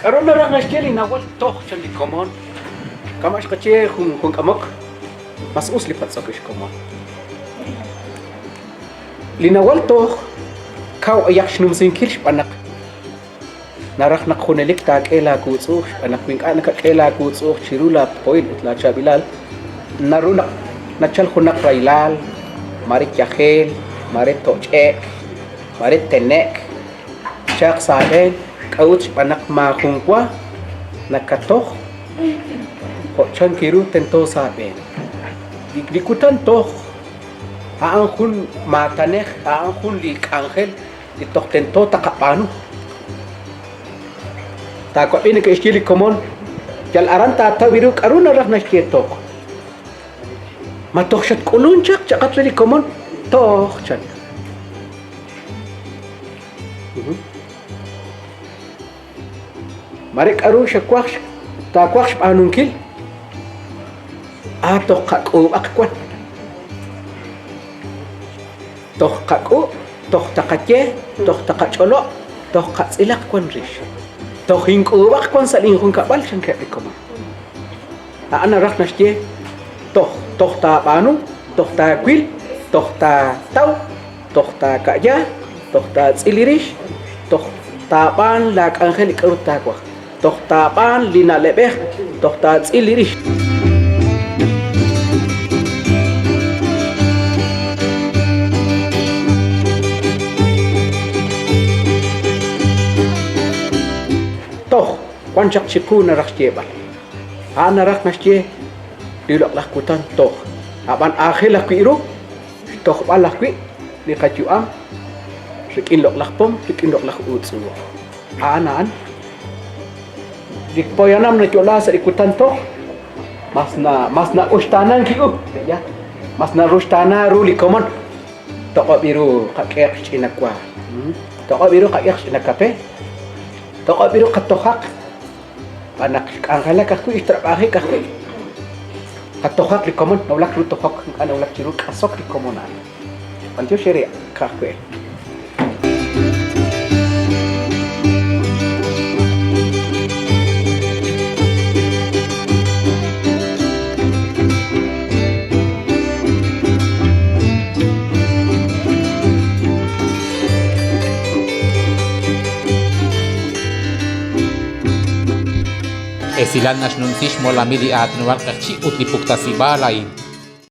K'aru naraj naxye li nawal toj chan li komon? Kama' xqaye jun jun k'amok, mas us li patz'ok ex komon. Li nawal toj kaw ayaq xnumsinkil xb'aan naq naraj naq junelik taak'e laawuutz'u'uj xb'aan naq wi ink'a' nakak'e laawuutz'u'uj chiru laapohil ut laachaab'ilal, naru naq nachal junaq rahilal, maare yajel, maare toch'e'k, maare tene'k, Chaq sa' aab'een, k'a'ut xb'aan naq maajun wa nakatoj jo' chan ru tento sa' aab'een. Li kutan toj a'an jun maatanej, a'an jun li k'anjel li toj tento taqab'aanu. Taawab'i neke'xye li komon, yal aran taataw ru k'a'ru naraj naxye toj. Ma toj xatk'ulun chaq chaqat re li komon? Toj, chan. Mare k'aru xawaj taawaj xb'aanunkil, a toj qak'uub'aq wan. Toj qak'uub', toj taqaye, toj taqach'olob', toj qatz'ilaq wan rix. Toj ink'uub'aq wan sa' linjunkab'al, chankeb' li komon. A'an naraj naxye toj, toj taab'aanu, toj taawil, toj taataw, toj taaka'ya, toj taatz'il li rix, toj taab'aan laak'anjel li k'aru taawaj, toj taab'aan li na'leb'ej, toj taatz'il li rix. Toj wan chaq chiqu naraj xyeeb'al. A'an naraj naxye li loq'laj kutan toj. Ab'an aajel ajwi' ru xtojb'al ajwi' li qayu'am rik'in loq'laj pom, rik'in loq'laj uutz'u'uj. A'an a'an. Li poyanam nayo'la sa' li kutan toj, mas na mas na'uxtaanan ki'u, ya, mas naruxtaana ru li komon. Toq'ob' ru qak'ehaq xch'ina wa. Toq'ob' ru qak'ehaq xch'ina kape. Toq'ob' ru qatojaq. Xb'aan naq xk'anjelak ajwi', xtrab'ajik ajwi'. Qatojaq li komon, nawulak ru tojok, ink'a' nawulak chiru k'asok li komon a'an. B'antiox eere ka'ajwi'. Esilal naxnumsi xmolamil li aatinob'aal q'eqchi' ut li puktasib'aal a'in.